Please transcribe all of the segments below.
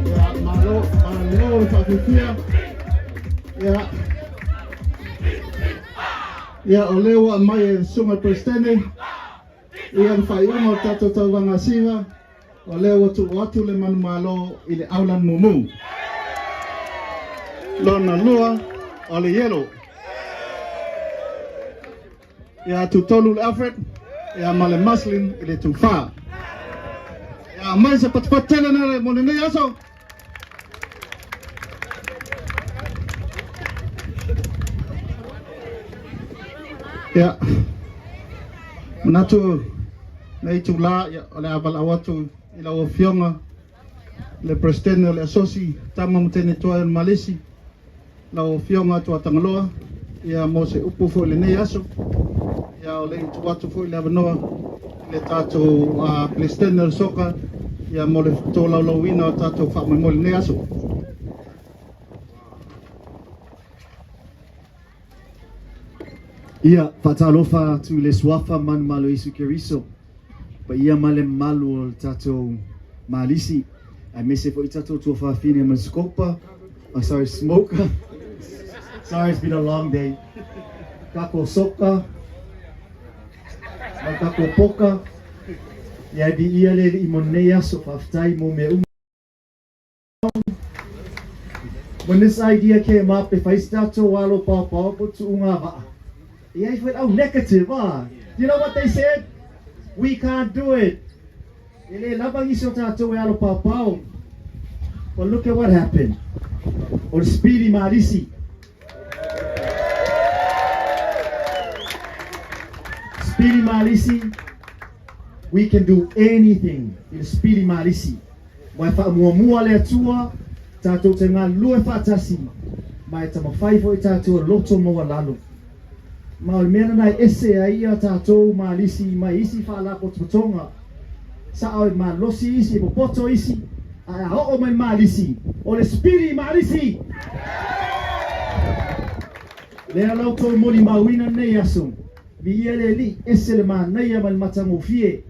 Ia, malo, malo le faafiafia. Ia, ia o lea ua aumai e le Susuga i le Peresetene, ia le faaiuga o le tatou tauvaga siva, o lea ua tuu atu le manumalo i le aulani mumu. Lona lua, o le ielo. Ia, tutolu le Alfred, ia ma le Muslin i le tufa. Ia, aumai se patupatu tele na mo lenei aso. Ia, manatu nei itulā, ia, o le a valaau atu i lau Afioga le Peresetene o le Asosi Tama ma Teine Tuai o le Malisi, lau Afioga Tuatagaloa, ia mo se upu foi i lenei aso. Ia o le i tuu atu foi le avanoa i le tatou Peresetene o le Soka, ia mo le tolaulauina o tatou faamoemoe i lenei aso. Ia, faatalofa atu i le Suafa manumalo Iesu Keriso, paia ma le mamalu o le tatou Malisi, aemaise foi tatou tuafafine ma le Scopa, oh, sorry, Smoker. Sorry, it's been a long day. Kako soka, ma kako poka, ia e viia le Alii mo lenei aso, faafetai mo mea uma. When this idea came up, e fai se tatou alo paopao po o tuuga vaa. E ai foi au negative, ah. You know what they said? We can't do it. E le lava nisi o tatou e alo paopao. But look at what happened. O le speedy malisi. Speedy malisi. We can do anything i le speedy malisi. Mai faamuamua le Atua, tatou te galulue faatasi, ma e tamafai foi tatou e loto maualalo. Ma o le mea lena e ese ai ia tatou malisi mai isi faalapotopotoga, sao e malosi isi, e popoto isi, ae a oo mai le malisi, o le sipili malisi! Lea la outou molimauina lenei aso, Viia le Alii, ese le manaia ma le matagofie.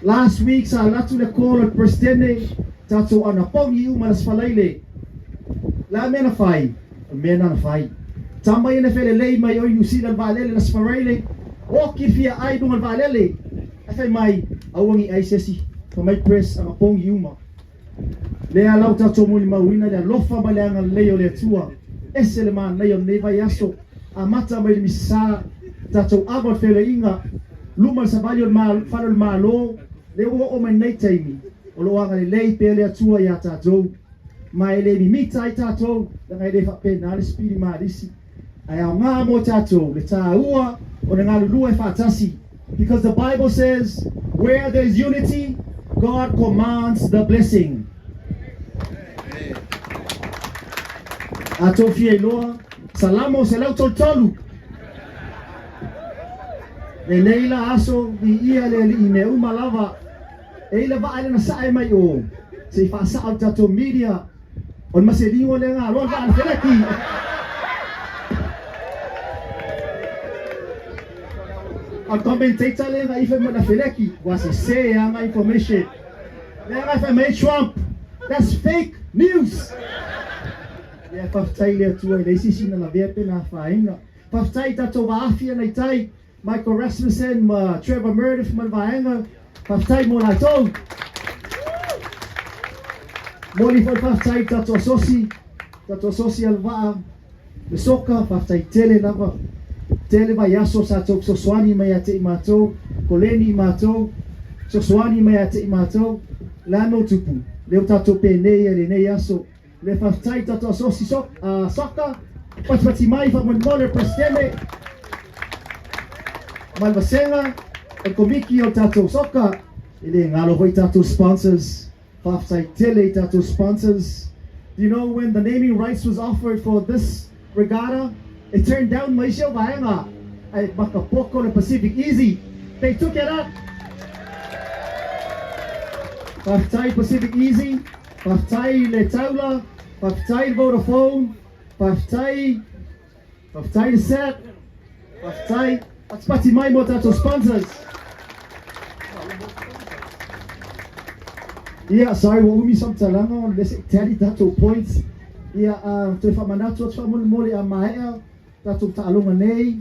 Last week sa alu atu le call a le Presidene, tatou anapogi uma le Aso Faraile. Le a mea na fai? O le mea na na fai. Tama ia na felelei mai oi New Zealand vaalele le Aso Faraile, oki fia ai luga le vaalele. Ae fai mai, aua ni ai se isi, fai mai Pres anapogi uma. Lea lau tatou molimauina le alofa ma le agalelei o le Atua. Ese le manaia o lenei vaiaso, amata mai le Misasa, tatou ava o le feiloaiga, luma le savali o le fale o le Malo, lea ua oo mai lenei taimi, o lo o agalelei pea le Atua iā tatou. Ma e le mimita ai tatou, leaga e le faapena le sipili malisi. Ae aoga mo tatou le tāua o le galulue faatasi because the Bible says where there is unity God commands the blessing. A tou fia iloa, Salamo 133. Lenei la aso viia le Alii i mea uma lava. E i le vaa le na sae mai o, se i faasaʻo le tatou media. O le maseligo lea na aloa le vaa le feleki. O le commentator lea na ife mo na feleki, ua sese lava na information. Lea na fai mai Trump. That's fake news! Ia, faafetai i le Atua e leai se isi na lavea pe na afaina. Faafetai i tatou vaafi ana i tai, Michael Rasmussen ma Trevor Meredith ma le vaega, faafetai mo latou. Momoli foi le faafetai i tatou asosi, tatou asosi a le vaa, le soka, faafetai tele lava. Tele vaiaso sa tou fesoasoani mai ia te i matou, koleni i matou, fesoasoani mai ia te i matou. O le a no tupu? Lea ua tatou penei ai lenei aso. Le faafetai i tatou asosi soka, patipati mai faamolemole le Peresetene ma le vasega o le komiti o le tatou soka. E le galo foi tatou sponsors. Faafetai tele i tatou sponsors. Do you know when the naming rights was offered for this regatta, it turned down ma isi au vaega ae makapoko le Pacific Easy. They took it up. Faafetai Pacific Easy. Faafetai i le taula, faafetai i le Vodafone, faafetai, faafetai i le SAP, faafetai, patipati mai mo tatou sponsors. Ia, sorry ua umi sa faamatalaga ona lea se i tally tatou points. Ia, toe faamanatu atu faamolemole a maea tatou taaloga nei,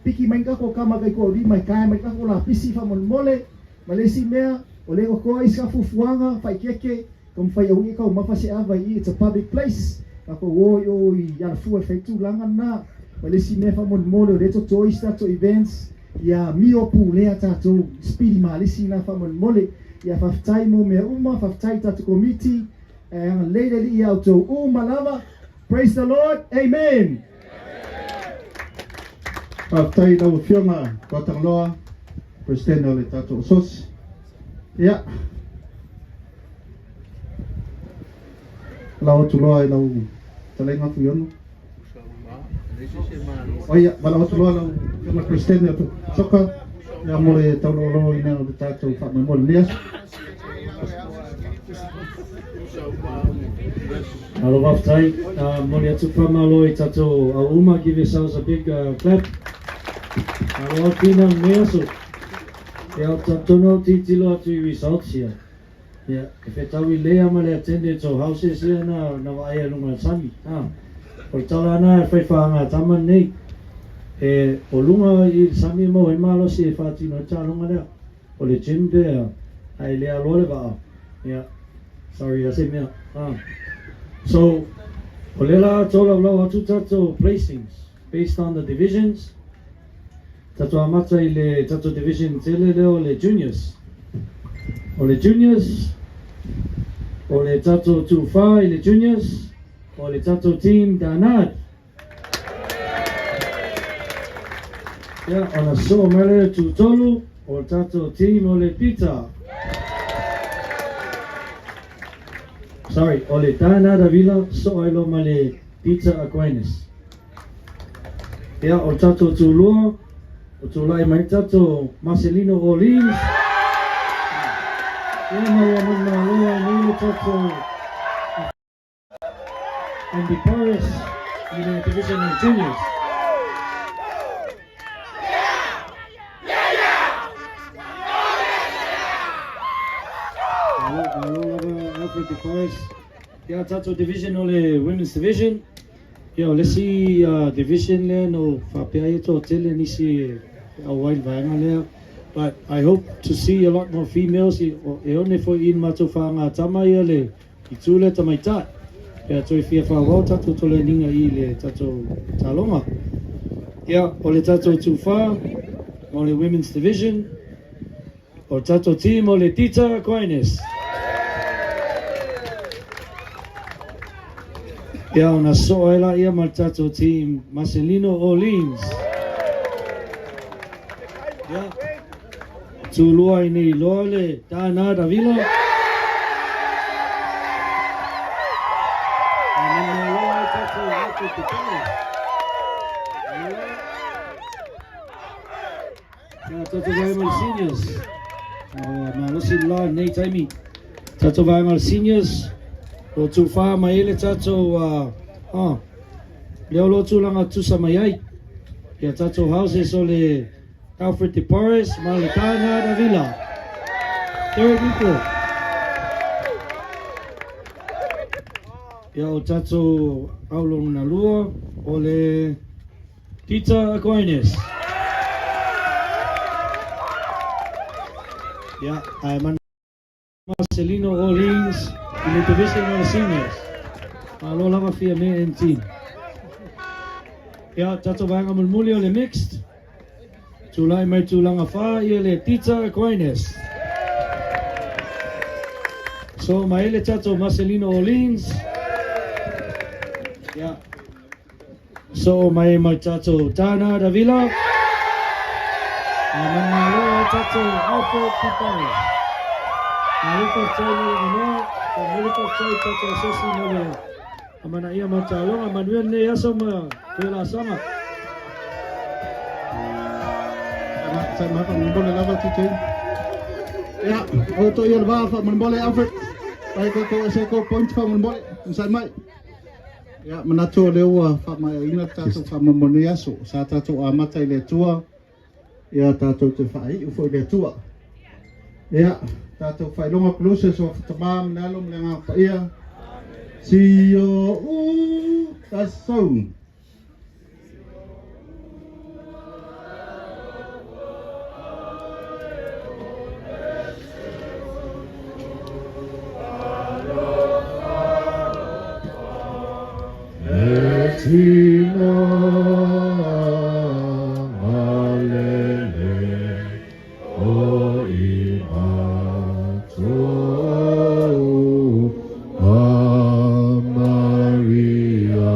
piki mai ni tatou kama kai toalima e tae mai tatou lapisi faamolemole. Ma le isi mea, o lea ua toa isi ka fuafuaga faaikeeke, taumafai aua ne i taumafa se ava i i, it's a public place, tatou o i o i Alafua e fai tulaga lena. Ma le isi mea faamolemole, o lea e totoe isi tatou events, ia amio pulea tatou, sipili malisi lena faamolemole. Ia faafetai mo mea uma, faafetai i tatou komiti, ae agalelei le Alii ia outou uma lava. Praise the Lord, Amen. Faafetai i lau Afioga Tuatagaloa, Peresetene o le tatou Asosi. Ia, lau atu loa i lau fetalaiga Fuiono. O ia, valaau atu loa lau Afioga Peresetene o Soka, ia mo le taulaolauina o le tatou faamoemoe i lenei aso. Malo faafetai. Momoli atu le faamalo i tatou au uma. Give yourselves a big clap. Malo atu ina lenei aso. Ia, ou te talitonu au tilotilo atu i results ia. Ia, e fetaui lea ma le attendance o houses ia na, na vaaia i luga o le sami. Ha. O le tala na e whai whaanga tama nei. E, o luga i le sami e mau ai malosi e whaatino ai taaloga lea. O le gym pea, ae le aloa le vaa. Ia, sorry a se mea. Ha. So, o lea la tolaulau atu tatou placings based on the divisions. Tatou amata i le tatou division tele lea o le juniors. O le juniors, o le tatou tufa i le juniors, o le tatou team Danad. Ia, ona soo mai lea tutolu, o le tatou team o le Pita. Sorry, o le Danad Avila, soo ai loa ma le Peter Aquinas. Ia, o le tatou tulua, o tulai mai tatou Marcelino Orleans. Ia, ma ua manumalo ai nei le tatou Andy Porras i le Division of Juniors. Malo, malo lava Alfred De Porras. Ia, tatou division o le Women's Division. Ia, o le isi division lea na ou faapea ai e toatele nisi e auai i le vaega lea. But I hope to see a lot more females e one foi i le matou faagatama ia le itu lea tamaitai. Pe a toe fia faaauau tatou toleniga i le tatou taaloga. Ia, o le tatou tufa mo le Women's Division, O le tatou team o le Tita Aquinas. Ia ona soo ai laia ma le tatou team Marcelino Orleans. Ia, tulua i nei loa le Dana Davila. Ia, tatou vaega o le seniors. Ua malosi le la i lenei taimi. Tatou vaega o le seniors, o tufa mai ai le tatou, lea o lo o tulaga tutusa mai ai. Ia, tatou houses o le Alfred De Porres ma le Bernard Avila. Third equal. Ia o tatou au lona lua o le Peter Aquinas. Ia, ae mana Marcelino Orleans i le division o le seniors. Malo lava Fiame and team. Ia, tatou vaega mulimuli o le mixed. Tulai mai tulaga fa ia le Peter Aquinas. So mai le tatou Marcelino Orleans. Ia. So mai mai tatou Tana Davila. Ae manumalo ai tatou Alfred Piparis. Malo faafetai mo le avanoa, momoli faafetai i tatou asosi mo le amanaia ma le taaloga. Manuia lenei aso ma toe laasaga. Sa ma faamolemole lava TJ. Ia, o to ia le va faamolemole Alfred. Pai ko ko se ko point faamolemole. Sai mai. Ia, manatu o lea ua faamaeaina le tatou faamoemoe i lenei aso. Sa tatou amata i le Atua, ia tatou toe faaiu foi i le Atua. Ia, tatou faailoga Koluse so Tama ma le Alo ma le Agaga Paia. Si o u tasau. E tina malele o i matou a Maria.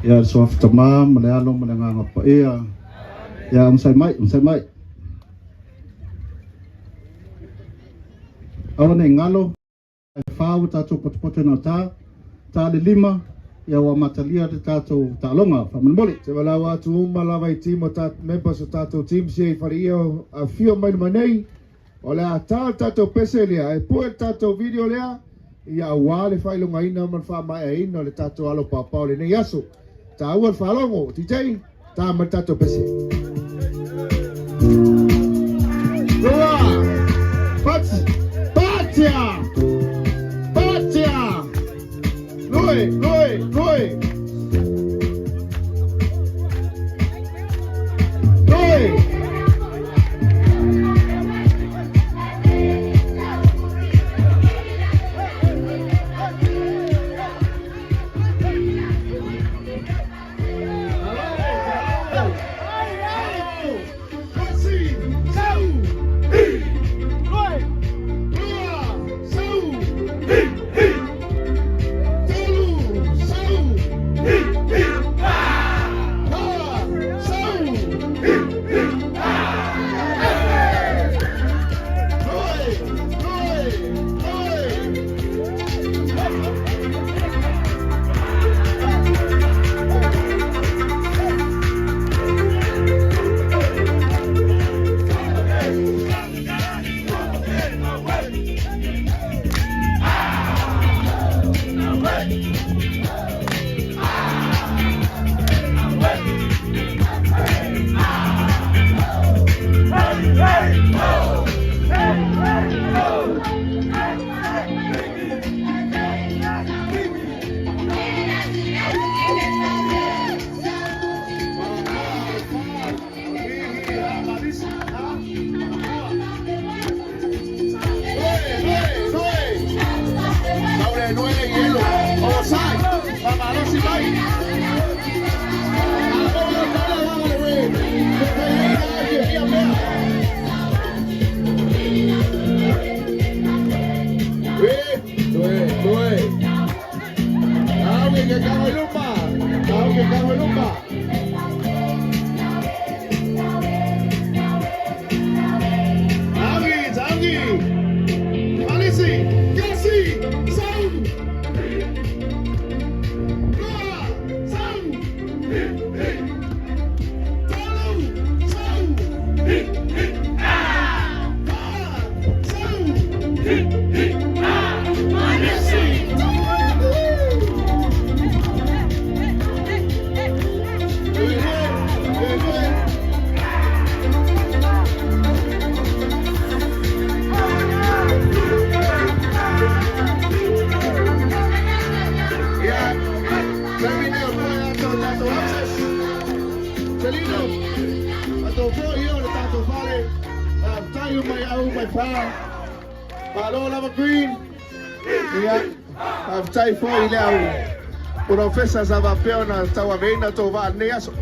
Ia le Suafa Tama ma le Alo ma le Agaga Paia. Ia onosai mai, onosai mai. Aua ne i galo, e fa ua tatou potopoto i gauta, ta le lima, ia ua amatalia le tatou taaloga. Faamolemole. Te valaau atu uma lava i team o ta, members o tatou teams ia i Faleia afio mai luma nei, o le a ta le tatou pese lea, e pue le tatou video lea, ia aua le faailogaina ma le faamaeaina o le tatou alo paopao i lenei aso. Taua le faalogo, DJ, ta mai le tatou pese. Lua, pati, patia, patia, lue, lue, lue, lue. Ia, taimi nei o toe ato o tatou access. Celino, ato foi ia o le tatou fale. Faafetai uma i au mai pa. Malo lava Green. Ia, faafetai foi i le au polofesa sa faapea ona tauaveina tou vaa i lenei aso.